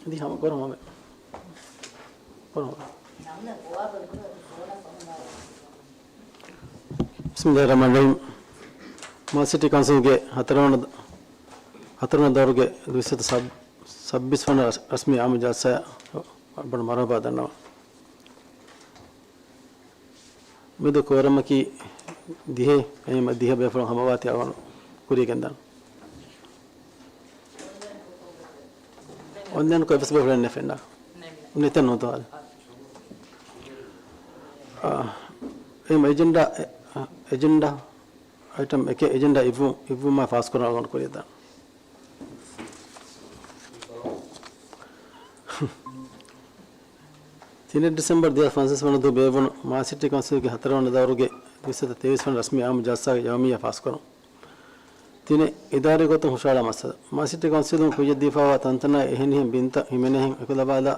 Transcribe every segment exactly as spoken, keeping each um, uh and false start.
ދި ހަމަ ކޮރަމަމެ. ކޮރަމަ. ބިސްމިއްލާހިއްރަޙްމާނިއްރަޙީމް. މާލެ ސިޓީ ކައުންސިލްގެ ހަތަރުވަނަ، ހަތަރުވަނަ ދައުރުގެ ދުއިސައްތަ ސައް، ސައްބީސް ވަނަ ރަސްމީ އާއްމު ޖަލްސާއަށް ބޮޑަށް މަރުޙަބާ ދަންނަވަން. މެދު ކޯރަމަކީ ދިހަ، އެހެންވީމަ ދިހަ ބޭފުޅުން ހަމަވާތީ އަޅުގަނޑު ކުރިޔަށް ގެންދާނަން. އޮންލައިންކޮށް އެއްވެސް ބޭފުޅެއް ނެތް ފެންނާ. ނެތް ނުވަތަ. އާ، އެހެންވީމަ އެޖެންޑާ، އެ، އެޖެންޑާ އައިޓަމް އެކެއް އެޖެންޑާ އިއްވު، އިއްވުމާ ފާސްކުރަން އަޅުގަނޑު ކުރިޔަށް ދާނަން. ތިނެއް ޑިސެމްބަރު ދެހާސް ފަންސަވީސް ވަނަ ދުވަހު ބޭއްވުނު މާލެ ސިޓީ ކައުންސިލްގެ ހަތަރުވަނަ ދައުރުގެ ދުއިސައްތަ ތޭވީސް ވަނަ ރަސްމީ އާއްމު ޖަލްސާގެ ޔައުމިއްޔާ ފާސްކުރުން. ތިނެއް، އިދާރީ ގޮތުން ހުށަހަޅާ މައްސަލަ. މާލެ ސިޓީ ކައުންސިލުން ކުއްޔަށްދީފާވާ ތަންތަނާއި އެހެނިހެން ބިންތައް ހިމެނޭހެން އެކުލަވާލާ،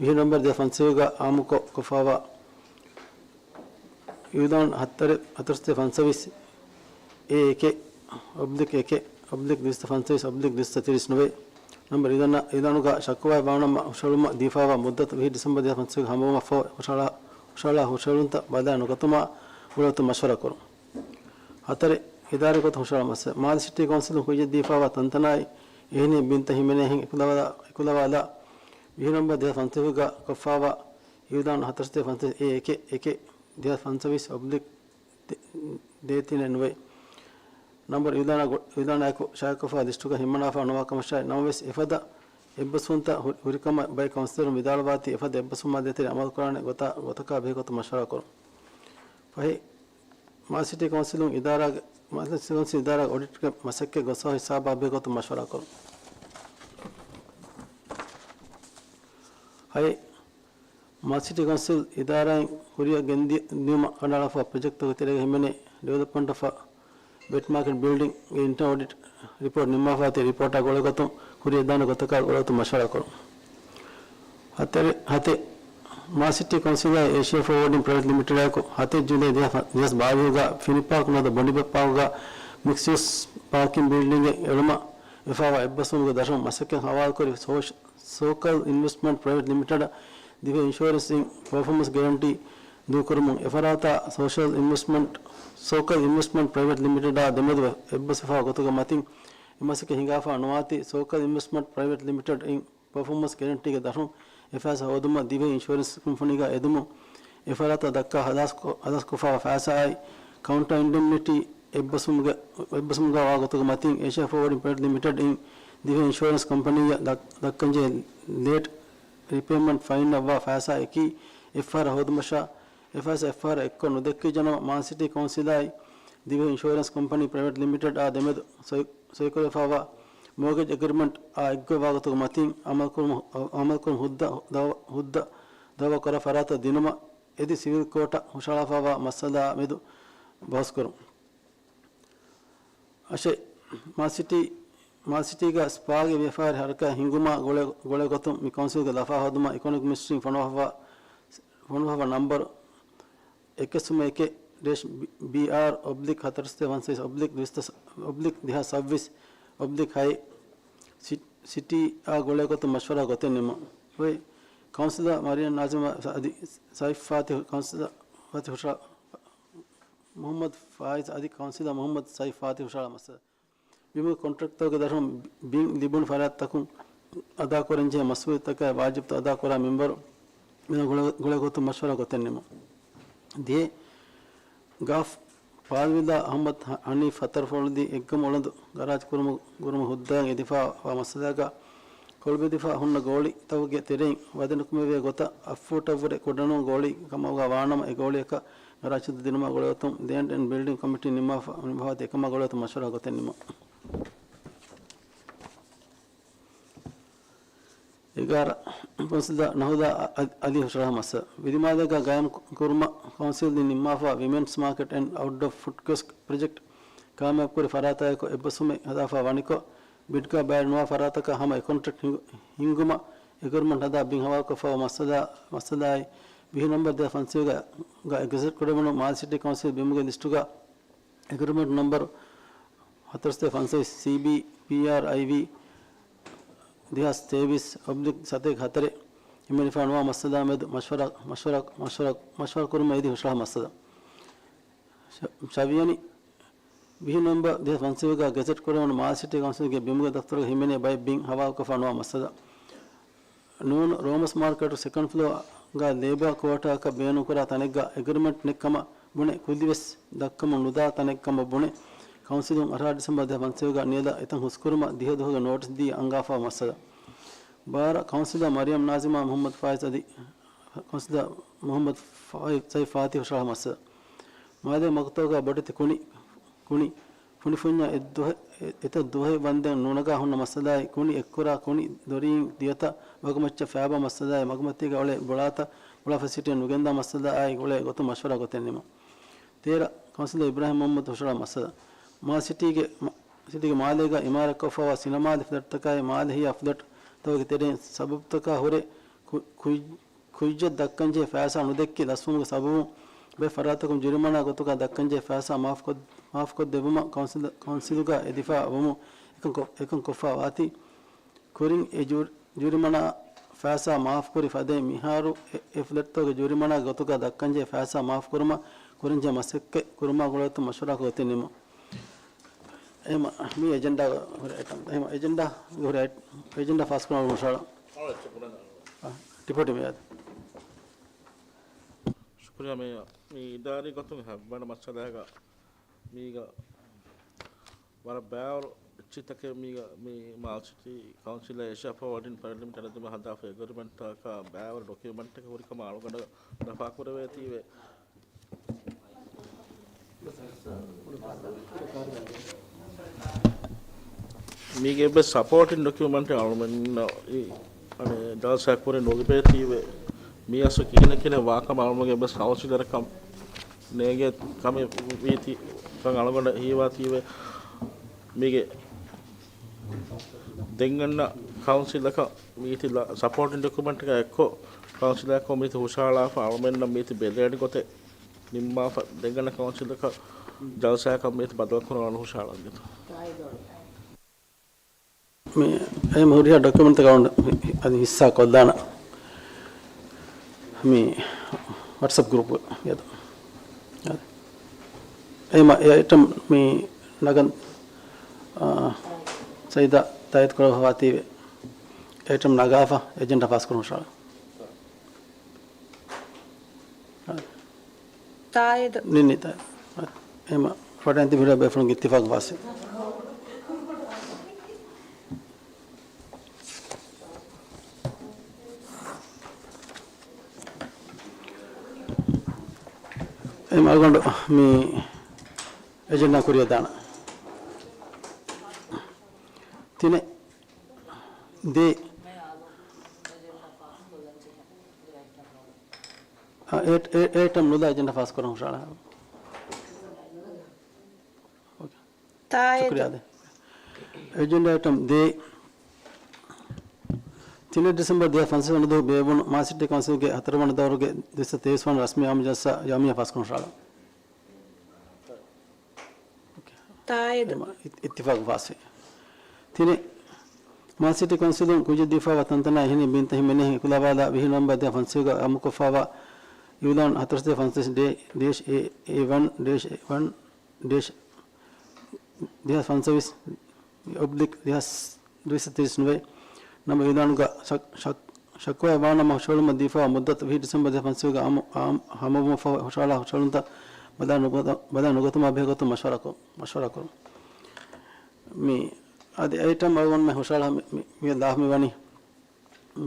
ވިހި ނަވަމްބަރު ދެހާސް ފަންސަވީސްގަ އާއްމުކޮށް، ކޮށްފާވާ އިއުލާން ހަތަރު، ހަތަރުސަތޭކަ ފަންސަވީސް އޭ އެކެއް އޮބްލިކް އެކެއް އޮބްލިކް ދުއިސައްތަ ފަންސަވީސް އޮބްލިކް ދުއިސައްތަ ތިރީސް ނުވޭ. ނަމްބަރު އިއުލާނާ، އިއުލާނުގަ ޝަކުވާއެއް ވާނަމަ ހުށަހެޅުމަށް ދީފާވާ މުއްދަތު ވިހި ޑިސެމްބަރު ދެހާސް ފަންސަވީސް ހަމަވުމަށްފަހު ހުށަހަޅާ، ހުށަހަޅާ ހުށަހެޅުންތައް ބަލާ ނުގަތުމަށް ގުޅޭގޮތުން މަޝްވަރާ ކުރުން. ހަތަރެއް، އިދާރީ ގޮތުން ހުށަހަޅާ މައްސަލަ. މާލެ ސިޓީ ކައުންސިލުން ކުއްޔަށްދީފާވާ ތަންތަނާއި އެހެނިހެން ބިންތައް ހިމެނޭހެން އެކުލަވާލާ، އެކުލަވާލާ، ވިހި ނަވަމްބަރު ދެހާސް ފަންސަވީސްގަ ކޮށްފާވާ އިއުލާން ހަތަރުސަތޭކަ ފަންސަވީސް އޭ އެކެއް އެކެއް ދެހާސް ފަންސަވީސް އޮބްލިކް ދޭތިނެއް ނުވޭ. ނަމްބަރު އިއުލާނާ ގޮ-، އިއުލާނާއެކު ޝާއިޢުކޮށްފާ ލިސްޓުގަ ހިމަނާފާ ނުވާ ކަމަށާއި، ނަމަވެސް އެފަދަ އެއްބަސްވުންތައް ހު-، ހުރިކަމަށް ބައެއް ކައުންސިލަރުން ވިދާޅުވާތީ، އެފަދަ އެއްބަސްވުމާ ދޭތެރޭ އަމަލުކުރާނެ ގޮތާ، ގޮތަކާ ބެހޭގޮތުން މަޝްވަރާ ކުރުން. ފަހެ، މާލެ ސިޓީ ކައުންސިލުން އިދާރާގެ، މާލެ ސިޓީ ކައުންސިލް އިދާރާގެ އޮޑިޓްގެ މަސައްކަތް ގޮސްފާ ހިސާބާ ބެހޭގޮތުން މަޝްވަރާ ކުރުން. ހައެއް، މާލެ ސިޓީ ކައުންސިލް އިދާރާއިން ކުރިއަށް ގެންދި-، ދިޔުމަށް ކަނޑައަޅާފާ ޕްރޮޖެކްޓްތަކުގެ ތެރޭގަ ހިމެނޭ ޑިވެލޮޕްމަންޓް އޮފް ވެޓް މާކެޓް ބިލްޑިންގ އިންޓަރނަލް އޮޑިޓް ރިޕޯޓް ނިންމާފާތީ ރިޕޯޓާ ގުޅޭގޮތުން ކުރިއަށްދާނެ ގޮތަކާ ގުޅޭގޮތުން މަޝްވަރާ ކުރުން. ހަތެރެ-، ހަތެއް، މާލެ ސިޓީ ކައުންސިލާއި އޭޝިއާ ފޯވަޑިން ޕްރައިވެޓް ލިމިޓެޑާއެކު ހަތެއް ޖުލައި ދެހާސް ބާވީހުގަ ފިނި ޕާކް ނުވަތަ ބޮނޑިބެ ޕާކުގަ މިކްސް ޔޫސް ޕާކިން ބިލްޑިންގެއް އެޅުމަށް ވެފާވާ އެއްބަސްވުމުގެ ދަށުން މަސައްކަތް ހަވާލުކުރި ސޯޝް-، ސޯކަލް އިންވެސްޓްމަންޓް ޕްރައިވެޓް ލިމިޓެޑަށް ދިވެހި އިންޝުއަރެންސް އިން ޕަރފޯމަންސް ގެރެންޓީ ދޫކުރުމުން އެފަރާތާ ސޯޝަލް އިންވެސްޓްމަންޓް، ސޯކަލް އިންވެސްޓްމަންޓް ޕްރައިވެޓް ލިމިޓެޑާ ދެމެދު އެއްބަސްވެފާ ގޮތުގެ މަތިން އެ މަސައްކަތް ހިނގާފާ ނުވާތީ، ސޯކަލް އިންވެސްޓްމަންޓް ޕްރައިވެޓް ލިމިޓެޑް އިން ޕަރފޯމަންސް ގެރެންޓީގެ ދަށުން އެ ފައިސާ ހޯދުމަށް ދިވެހި އިންޝުއަރެންސް ކުންފުނީގަ އެދުމުން އެފަރާތާ ދައްކާ ހަލާސްކޮ-، ހަލާސްކޮށްފާވާ ފައިސާއާއި ކައުންޓަރ އިންޑެމްނިޓީ އެއްބަސްވުމުގެ، އެއްބަސްވުމުގަ ވާ ގޮތުގެ މަތިން އޭޝިއާ ފޯވަޑިން ޕްރައިވެޓް ލިމިޓެޑް އިން ދިވެހި އިންޝުއަރެންސް ކަމްޕަނީއަށް ދައް-، ދައްކަންޖެހޭ ލޭޓް ރީޕޭމަންޓް ފައިންއަށްވާ ފައިސާއަކީ އެއްފަހަރަށް ހޯދުމަށާ، އެފައިސާ އެއްފަހަރަށް އެއްކޮށް ނުދެއްކިއްޖެނަމަ، މާލެ ސިޓީ ކައުންސިލާއި ދިވެހި އިންޝުއަރެންސް ކަމްޕަނީ ޕްރައިވެޓް ލިމިޓެޑާ ދެމެދު ސޮއި-، ސޮއިކުރެވިފާވާ މޯގެޖް އެގްރިމަންޓްއާ އެއްގޮތް ވާގޮތުގެ މަތިން އަމަލުކުރުމަށް، އަމަލުކުރުމަށް ހުއްދަ ދައު-، ހުއްދަ ދައުވާކުރާ ފަރާތަށް ދިނުމަށް އެދި ސިވިލް ކޯޓަށް ހުށަހަޅާފާވާ މައްސަލައާ މެދު ބަހުސްކުރުން. އަށެއް، މާލެ ސިޓީ، މާލެ ސިޓީގަ ސްޕާގެ ވިޔަފާރި ހަރަކާތް ހިންގުމާ ގުޅޭ، ގުޅޭ ގޮތުން މި ކައުންސިލްގެ ލަފާ ހޯދުމަށް އިކޮނޮމިކް މިނިސްޓްރީން ފޮނުވާފަ، ފޮނުވާފަ ނަމްބަރު އެކެއް ސުމެއް އެކެއް ޑޭޝް ބީ-، ބީއާރް އޮބްލިކް ހަތަރުސަތޭކަ ފަންސަވީސް އޮބްލިކް ދުއިސައްތަ، އޮބްލިކް ދެހާސް ސައްބީސް އޮބްލިކް ހައެއް ސި-، ސިޓީއާ ގުޅޭ ގޮތުން މަޝްވަރާ ގޮތެއް ނިމުން. އޮތް ކައުންސިލަރ މަރިޔަން ނާޒިމާ އަދި ސައިފް ފާތިހު، ކައުންސިލަރ ފާތިހު ހުށަ-، މުހައްމަދު ފާއިޒް އަދި ކައުންސިލަރ މުހައްމަދު ސައިފް ފާތިހު ހުށަހަޅާ މައްސަލަ. ބިމުގެ ކޮންޓްރެކްޓްތަކުގެ ދަށުން ބިން ލިބުނު ފަރާތްތަކުން އަދާކުރަންޖެހޭ މަސްއޫލިއްޔަތުތަކާއި ވާޖިބުތައް އަދާކުރާ މިންވަރު މިނަ ގުޅޭ، ގުޅޭ ގޮތުން މަޝްވަރާ ގޮތެއް ނިމުން. ދިހަ، ގާފް ފާލްވިލާ އަޙްމަދު ޙަނީފް ހަތަރު ފޮޅުދީ އެއްގަމު އުޅަނދު ގަރާޖް ކުރުމު، ކުރުމުގެ ހުއްދައިން އެދިފާ ވާ މައްސަލާގަ ކޮޅުބެދިފާ ހުންނަ ގޯޅިތަކުގެ ތެރެއިން ވަދެނުކުމެވޭ ގޮތަށް އަށް ފޫޓަށްވުރެ ކުޑަނޫން ގޯޅި ކަމަށްވާ ވާނަމަ، އެ ގޯޅިއަކަށް ގަރާޖް ހިއްދަ ދިނުމާ ގުޅޭގޮތުން ލޭންޑް އެންޑް ބިލްޑިން ކޮމިޓީ ނިންމާފަ، ނިންމާފަ އެކަމާ ގުޅޭގޮތުން މަޝްވަރާ ގޮތެއް ނިމުން. އެގާރަ، ކައުންސިލަރ ނަހުދާ އަ-، އަލީ ހުށަހަޅާ މައްސަލަ. ވިލިމާލޭގަ ގާއިމް ކު-، ކުރުމަށް ކައުންސިލް ނިންމާފަ ވިމެންސް މާކެޓް އެންޑް އައުޓްޑޯ ފުޑް ކިއޮސްކް ޕްރޮޖެކްޓް ކާމިޔާބުކުރި ފަރާތާއެކު އެއްބަސްވުމެއް ހަދާފަ ވަނިކޮށް، ބިޑްގަ ބައިޑް ނުވާ ފަރާތަކަށް ހަމަ އެ ކޮންޓްރެކްޓް ހިނގު-، ހިންގުމަށް އެގްރިމަންޓް ހަދާ ބިން ހަވާލުކޮށްފައިވާ މައްސަލަ، މައްސަލައާއި، ވިހި ނަވަމްބަރު ދެހާސް ފަންސަވީސް ގަ، ގަ ގެޒެޓް ކުރެވުނު މާލެ ސިޓީ ކައުންސިލް ބިމުގެ ލިސްޓުގަ އެގްރިމަންޓް ނަމްބަރު ހަތަރުސަތޭކަ ފަންސަވީސް ސީ ބީ ޕީ އާރް އައި ވީ ދެހާސް ތޭވީސް އޮބްލިކް ސަތޭކަ ހަތަރެއް ހިމެނިފަ ނުވާ މައްސަލާ މެދު މަޝްވަރާ، މަޝްވަރާ، މަޝްވަރާ، މަޝްވަރާ ކުރުމަށް އެދި ހުށަހަޅާ މައްސަލަ. ޝަ-، ޝަވިޔަނި ވިހި ނޮވެމްބަރު ދެހާސް ފަންސަވީސްގަ ގެޒެޓް ކުރެވުނު މާލެ ސިޓީ ކައުންސިލްގެ ބިމުގެ ދަފްތަރުގަ ހިމެނޭ ބައެއް ބިން ހަވާލުކޮށްފަ ނުވާ މައްސަލަ. ނޫން ރޯމަސް މާރކެޓު ސެކަންޑް ފްލޯގަ ލޭބާ ކުއާޓާއަކަށް ބޭނުންކުރާ ތަނެއްގަ އެގްރިމެންޓް ނެތްކަމަށް ބުނެ، ކުއްލިވެސް ދައްކަމުން ނުދާ ތަނެއްކަމަށް ބުނެ، ކައުންސިލުން އަށާރަ ޑިސެމްބަރު ދެހާސް ފަންސަވީސްގަ ނިޔަލަށް އެތަން ހުސްކުރުމަށް ދިހަ ދުވަހުގެ ނޯޓިސް ދީ އަންގާފަ މައްސަލަ. ބާރަ ކައުންސިލަރ މަރިޔަމް ނާޒިމާ މުހައްމަދު ފާއިޒް އަދި ކައުންސިލަރ މުހައްމަދު ފާއި-، ސައިފް ފާތިހު ހުށަހަޅާ މައްސަލަ. މާލޭ މަގުތަކުގަ ބޮޑެތި ކުނި، ކުނި ފުނިފުންޏާ އެއްދުވަހެ-، އެ-، އެތައް ދުވަހެއް ވަންދެން ނޫނަގާ ހުންނަ މައްސަލައާއި، ކުނި އެއްކުރާ ކުނި ދޮރީން ދިޔަތައް ވަގުމައްޗަށް ފައިބާ މައްސަލައާއި، މަގުމަތީގަ އުޅޭ ބޮޅާތައް ބޮޅާ ފެސިލިޓީއެއް ނުގެންދާ މައްސަލައާއި އުޅޭ ގޮތުން މަޝްވަރާ ގޮތެއް ނިމުން. ތޭރަ ކައުންސިލަރ އިބްރާހިމް މުހައްމަދު ހުށަހަޅާ މައްސަލަ. މާލެ ސިޓީގެ، މާ-، ސިޓީގެ މާލޭގަ އިމާރާތްކޮށްފައިވާ ސިނަމާލެ ފްލެޓްތަކާއި، މާލެ ހިޔާ ފްލެޓްތަކުގެ ތެރެއިން ސަބަބުތަކާ ހުރެ ކު-، ކުއް-، ކުއްޖެއް ދައްކަންޖެހޭ ފައިސާ ނުދެއްކި ލަސްވުމުގެ ސަބަބުން ބައެއް ފަރާތަކުން ޖުރިމަނާ ގޮތުގަ ދައްކަންޖެހޭ ފައިސާ މާފްކޮށް-، މާފްކޮށްދެއްވުމަށް ކައުންސިލް-، ކައުންސިލުގަ އެދިފަ ވުމުން އެކަން ކޮ-، އެކަން ކޮށްފަ ވާތީ. ކުރިން އެ ޖު-، ޖުރިމަނާ ފައިސާ މާފްކުރި ފަދައިން މިހާރު އެ، އެ ފްލެޓްތަކުގެ ޖުރިމަނާގެ ގޮތުގަ ދައްކަންޖެހޭ ފައިސާ މާފްކުރުމަށް ކުރަންޖެހޭ މަސައްކަތް ކުރުމާ ގުޅޭ ގޮތުން މަޝްވަރާކޮށް ގޮތެއް ނިމުން. އެހެން މި އެޖެންޑާ ހުރި އައިޓަމް، އެހެން އެޖެންޑާގެ ހުރި އައި-، އެޖެންޑާ ފާސްކުރުމަށް ހުށަހަޅާ. އާ، ޑިޕުޓީ މޭޔަރ. ޝުކުރިއްޔާ މޭޔަރ. މި އިދާރީ ގޮތުން ހަތްވަނަ މައްސަލައިގަ މީގަ ވަރަށް ބައިވަރު އެއްޗިތަކެއް މީގަ މި މާލެ ސިޓީ ކައުންސިލާ އޭޝިއާ ފޯވަޑިން ޕްރައިވެޓް ލިމިޓެޑް އަދި ހަދާފަ އެގްރިމެންޓްތަކާ ބައިވަރު ޑޮކިއުމެންޓްތަކެއް ހުރިކަމަށް އަޅުގަނޑަށް ދަފާކުރެވޭތީވެ. މީގެ އެއްވެސް ސަޕޯޓިން ޑޮކިއުމެންޓެއް އަޅުމެންނަށް އަނެއް ޖަލްސާ ކުރިން ނުލިބޭތީވެ. މިއަސް ކިހިނެއް ކިހިނެއް ވާކަމަށް އަޅުމެންގެ އެއްވެސް ކައުންސިލަރަކަށް ނޭނގޭ ކަމެއް ވީތީ ކަން އަޅުގަނޑަށް ހީވާތީވެ. މީގެ ދެން އަންނަ ކައުންސިލަކަށް މީތި ލަ-، ސަޕޯޓިން ޑޮކިއުމެންޓްގަ އެއްކޮށް ކައުންސިލަކަށް މީތި ހުށަހަޅާފަ އަޅުމެންނަށް މީތި ބެލޭނެ ގޮތެއް ނިންމާފަ ދެން އަންނަ ކައުންސިލަކަށް ޖަލްސާއަކަށް މީތި ބަދަލު ކުރަން ހުށަހަޅަން ޖެހޭ. މި އެހެން ހުރިހާ ޑޮކިއުމެންޓްތަކަށް އަދި ހިއްސާ ކޮށްލާނަ މި ވަޓްސަޕް ގްރޫޕް އެދު. އެހެން އެ އައިޓަމް މި ނަގަން، އާ، ސައީދާ ތާއީދު ކުރައްވާތީވެ. އައިޓަމް ނަގާފަ އެޖެންޑާ ފާސް ކުރުން ހުށަހަޅާ. ތާއީދު. ނިންނި ތާއީދު. އެހެން ވަޑައިން ތިބި ހުރިހާ ބޭފުޅުންގެ އިއްތިފާގު ފާސްވި. އެހެން އަޅުގަނޑު މި އެޖެންޑާ ކުރިއަށް ދާނަން. ތިނެއް ދޭ. އާ، އެ-، އެ-، އެ އައިޓަމް ނުލާ އެޖެންޑާ ފާސް ކުރަން ހުށަހަޅާ. ތާއީދު. ޝުކުރިއްޔާ. އެޖެންޑާ އައިޓަމް ދޭ. ތިނެއް ޑިސެމްބަރު ދެހާސް ފަންސަވީސް ވަނަ ދުވަހު ބޭއްވުނު މާލެ ސިޓީ ކައުންސިލްގެ ހަތަރުވަނަ ދައުރުގެ ދުއިސައްތަ ތޭވީސް ވަނަ ރަސްމީ އާއްމު ޖަލްސާ ޔައުމިއްޔާ ފާސްކުރުން ހުށަހަޅާ. ތާއީދު. އެމަ އިތް-، އިއްތިފާގު ފާސްވި. ތިނެއް، މާލެ ސިޓީ ކައުންސިލުން ކުއްޖެއް ދީފައިވާ ތަންތަނާ އެހެނިހެން ބިންތައް ހިމެނޭހެން އެކުލަވާލާ ވިހި ނޮވެމްބަރު ދެހާސް ފަންސަވީސްގަ އާއްމުކޮށްފައިވާ އިއުލާން ހަތަރުސަތޭކަ ފަންސަވީސް ޑޭޝް އޭ އޭ ވަން ޑޭޝް އެ ވަން ޑޭޝް ދެހާސް ފަންސަވީސް އޮބްލިކް ދެހާސް ދުއިސައްތަ ތިރީސް ނުވައެއް ނަމަ އިއުލާނުގަ ޝަ-، ޝަ-، ޝަކުވާ ވާނަމަ ހުށަހެޅުމަށް ދީފައިވާ މުއްދަތު ވިހި ޑިސެމްބަރު ދެހާސް ފަންސަވީސްގަ އާއްމު، އާއްމު ހަމަވުމަށްފަހު ހުށަހަޅާ ހުށަހެޅުންތައް ބަދަލު ނުގަތު-، ބަދަލު ނުގަތުމާ ބެހޭ ގޮތުން މަޝްވަރާކުރުން، މަޝްވަރާކުރުން. މި އަދި އައިޓަމް އަޅުގަނޑުމެން ހުށަހަޅާ މި، މި، މި ލާފަ މިވަނީ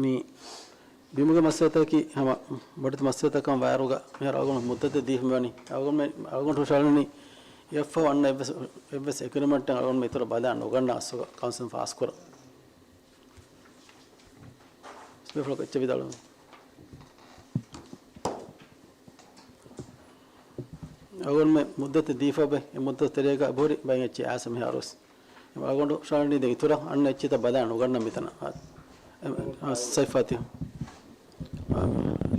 މި ބިމުގެ މައްސަލަތަކީ ހަމަ ބޮޑެތި މައްސަލަތަކަށް ވައިރުގަ މިހާރު އަޅުގަނޑު މުއްދަތެއް ދީފަ މިވަނީ. އަޅުގަނޑު، އަޅުގަނޑު ހުށަހަޅަނީ އެއަށްފަހު އަންނަ އެއްވެސް، އެއްވެސް އެގްރިމެންޓެއް އަޅުގަނޑު އިތުރަށް ބަލާ ނުގަންނަ އަސްލުގަ ކައުންސިލުން ފާސްކުރަން. ބޭފުޅަކު އެއްޗެއް ވިދާޅުވީ. އަޅުގަނޑުމެން މުއްދަތެއް ދީފަ އެ މުއްދަތު ތެރޭގަ އެބަހުރި ބައެއް އެއްޗެއް އައިސް މިހާރުވެސް. އަޅުގަނޑު ހުށަހަޅަނީ ދެން އިތުރަށް އަންނަ އެއްޗިތައް ބަލާ ނުގަންނަ މިތަނަށް. އާ، ސައިފާތި.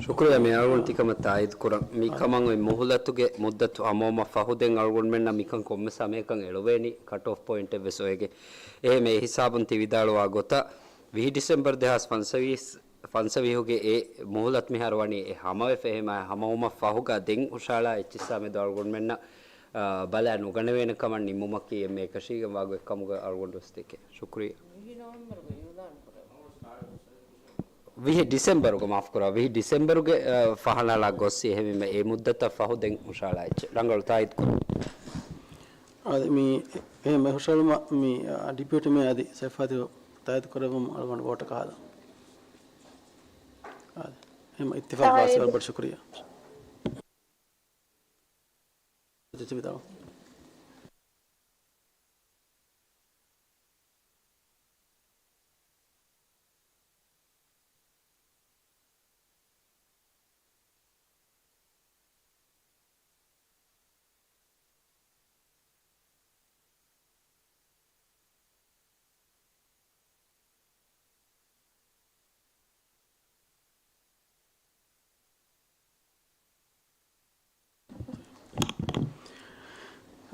ޝުކުރިއްޔާ މޭޔަރ، އަޅުގަނޑު ތިކަމަށް ތާއީދު ކުރަން. މިކަމަށް އޮތް މުހުލަތުގެ މުއްދަތު ހަމަވުމަށް ފަހު ދެން އަޅުގަނޑުމެންނަށް މިކަން ކޮންމެސް ހަމައެކަން އެޅުވޭނީ ކަޓް އޮފް ޕޮއިންޓެއް ވެސް އޮވެގެން. އެހެން އެ ހިސާބުން ތި ވިދާޅުވާ ގޮތަށް ވިހި ޑިސެމްބަރު ދެހާސް ފަންސަވީސް، ފަންސަވީހުގެ އެ މުހުލަތު މިހާރު ވަނީ އެ ހަމަވެފަ. އެހެމަ ހަމަވުމަށް ފަހުގަ ދެން ހުށަހަޅާ އެއްޗިއްސާ މެދު އަޅުގަނޑުމެންނަށް، އާ، ބަލާ ނުގަނެވޭނެ ކަމަށް ނިންމުމަކީ އެންމެ އެކަށީގެން ވާގޮތް ކަމުގަ އަޅުގަނޑު އުސްދެކޭ. ޝުކުރިއްޔާ. ވިހި ނޮވެމްބަރުގެ އިޢުލާން ކުރެވުނު. ވިހި ޑިސެމްބަރުގަ، މާފުކުރާ، ވިހި ޑިސެމްބަރުގެ، އަ، ފަހަނަލާ ގޮއްސި އެހެންވީމަ އެ މުއްދަތަށް ފަހު ދެން ހުށަހަޅާ އެއްޗެއް. ރަނގަޅު ތާއީދު ކުރުން. އާދެ، މި އެ ހުށަހެޅުމަށް މި، އަ، ޑިޕިއުޓީ މޭޔަރ އަދި ސައިފާތި ތާއީދު ކުރެއްވުމަށް އަޅުގަނޑު ވޯޓަކަށް ހަދާ. އާދެ، އެހެން އިއްތިފާޤު ވާސި ވަރަށް ބޮޑަށް ޝުކުރިއްޔާ.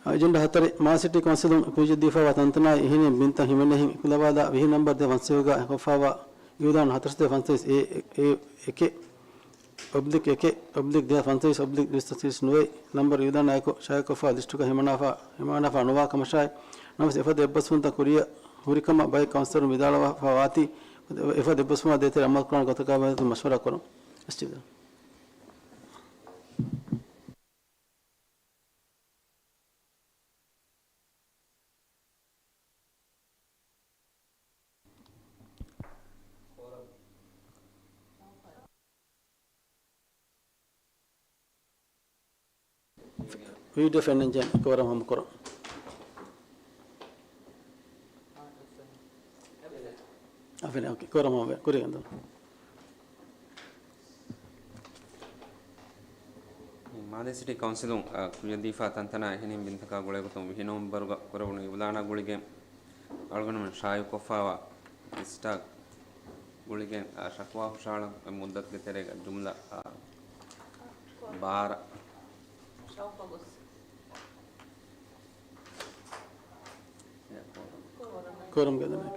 އެޖެންޑާ ހަތަރެއް، މާލެ ސިޓީ ކައުންސިލުން ކުރިއަށްދީފައިވާ ތަންތަނާއި އެހެނިހެން ބިންތައް ހިމެނޭހެން އެކުލަވާލާ ވިހި ނަންބަރު ދެ ފަންސަވީހުގަ ކޮށްފައިވާ އިޢުލާނު ހަތަރުސަތޭކަ ފަންސަވީސް އޭ އެކެއް އޮބްލިކް އެކެއް އޮބްލިކް ދެހާސް ފަންސަވީސް އޮބްލިކް ވިސްތައް ތިރީސް ނުވައެއް ނަންބަރު އިޢުލާނާއެކު ޝާއިޢުކޮށްފައިވާ ލިސްޓުގަ ހިމަނާފަ، ހިމަނާފަ ނުވާ ކަމަށާއި، ނަމަވެސް އެފަދަ އެއްބަސްވުންތައް ކުރިއަށް ހުރިކަމަށް ބައެއް ކައުންސިލަރުން ވިދާޅުވެފަ ވާތީ، އެފަދަ އެއްބަސްވުމާ ދޭތެރޭ އަމަލުކުރާނެ ގޮތަކާ ބައްދަލު މަޝްވަރާ ކުރަން. އެސްޓީ. ވީޑިއޯ ފެންނަންޖެހޭ. ކޯރަމް ހަމަކުރަން. އަ، ފެންނަ، އޯކޭ. ކޯރަމް ހަމަވޭ. ކުރިއަށް ގެންދަން. މާލެ ސިޓީ ކައުންސިލުން، އަ، ކުރިއަށްދީފާ ތަންތަނާ އެހެނިހެން ބިންތަކާ ގުޅޭގޮތުން ވިހި ނޮވެމްބަރުގަ ކުރެވުނު އިޢުލާނާ ގުޅިގެން އަޅުގަނޑުމެން ޝާއިޢުކޮށްފައިވާ ލިސްޓާ ގުޅިގެން، އާ، ޝަކުވާ ހުށަހަޅަން އެ މުއްދަތުގެ ތެރޭގަ ޖުމްލަ، އާ، ބާރަ. ކޯރަމް ގެންދަނީ.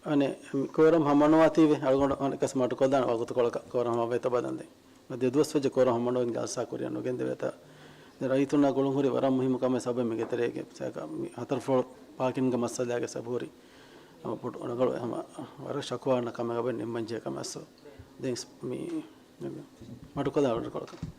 އަނެއް، ކޯރަމް ހަމަނުވާތީވެ، އަޅުގަނޑު އަނެއްކާސް މަޑުކޮށްލާނެ ވަގުތުކޮޅަކަށް ކޯރަމް ހަމަވޭތޯ ބަލަންދެން. ދެ ދުވަސް ވެއްޖެ ކޯރަމް ހަމަނުވެގެން ޖަލްސާ ކުރިއަށް ނުގެންދެވޭތާ. ދެން ރައްޔިތުންނާ ގުޅުން ހުރި ވަރަށް މުހިއްމު ކަމެއް ސަބަބެއް މީގެ ތެރޭގެ ސައިކަ މި ހަތަރު ފްލޯ ޕާކިންގ މައްސަލާގެ ސަބަބު ހުރި ހަމަ ބޮޑު ރަނގަޅު ހަމަ ވަރަށް ޝަކުވާ ކަމެއް އަބަދު ނިންމަންޖެހޭ ކަމެއް އަސްލު. ދެން މި މަޑުކޮށްލާ ވަރަށް ރަނގަޅު ކަމެއް.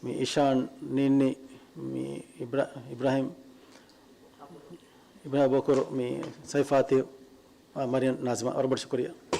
މި އިޝާން، ނީންނި، މި އިބްރާ-، އިބްރާހިމް، އިބްރާހިމް ބޯކުރު، މި ސައިފާތި، އާ، މަރިޔަން، ނާޒިމާ، ވަރަށް ބޮޑަށް ޝުކުރިއްޔާ.